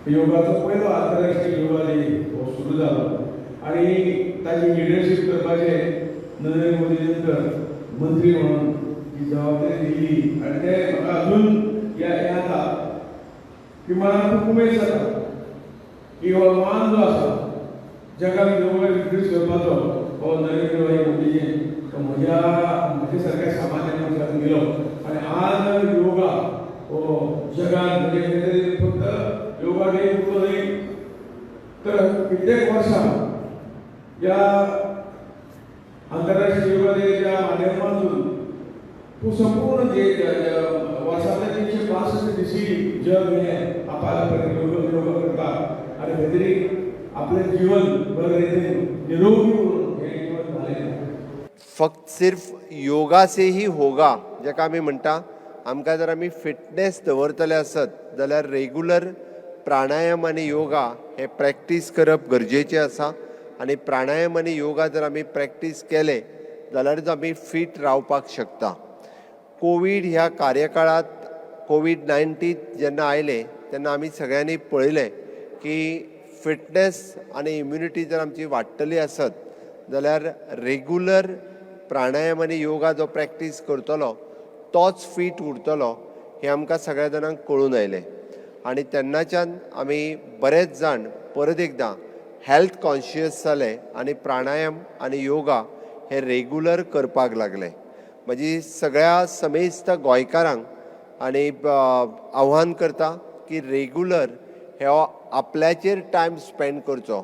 योगाचो पयलो आंतरराष्ट्रीय योगा डे हो सुरू जालो आनी ताची लिडरशीप करपाचें नरेंद्र मोदी नंतर मंत्री म्हणून जी जबाबदारी दिली आनी ते म्हाका अजून हें जाता की मनाक खूब उमेद जाता की हो मान जो आसा जगाक योगा इंट्रोड्यूस करपाचो हो नरेंद्र भाई मोदीजीन तो म्हज्या म्हजे सारक्या सामान्य मनशाक दिलो. आनी आज योगा हो जगात म्हणजे खंय तरी फक्त योगा डे उरलो न्ही, तर कित्येक वर्सां ह्या आंतरराष्ट्रीय योगा डेच्या माध्यमातून तूं संपूर्ण जे वर्सांतले 365 दिसी जग हें आपल्या योगा योगा करता आनी खंय तरी आपलें जीवन बरें रितीन निरोगी उरून हें जीवन घालयता. फक्त सिर्फ योगा से ही होगा जाका आमी म्हणटा. आमकां जर आमी फिटनेस दवरतले आसत जाल्यार रेगुलर प्राणायाम आनी योगा हे प्रॅक्टीस करप गरजेचें आसा आनी प्राणायाम आनी योगा जर आमी प्रॅक्टीस केले जाल्यारच आमी फीट रावपाक शकता. कोवीड ह्या कार्यकाळांत कोवीड-19 जेन्ना आयलें तेन्ना आमी सगळ्यांनी पळयलें की फिटनेस आनी इम्युनिटी जर आमची वाडटली आसत जाल्यार रेगुलर प्राणायाम आनी योगा जो प्रॅक्टीस करतलो तोच फीट उरतलो हें आमकां सगळ्या जाणांक कळून आयलें. आनी तेन्नाच्यान आमी बरेच जाण परत एकदां हेल्थ कॉन्शियस जाले आनी प्राणायाम आनी योगा हे रेगुलर करपाक लागले. म्हजी सगळ्या समेस्त गोंयकारांक आनी आव्हान करता की रेगुलर हे आपल्याचेर टायम स्पेंड करचो.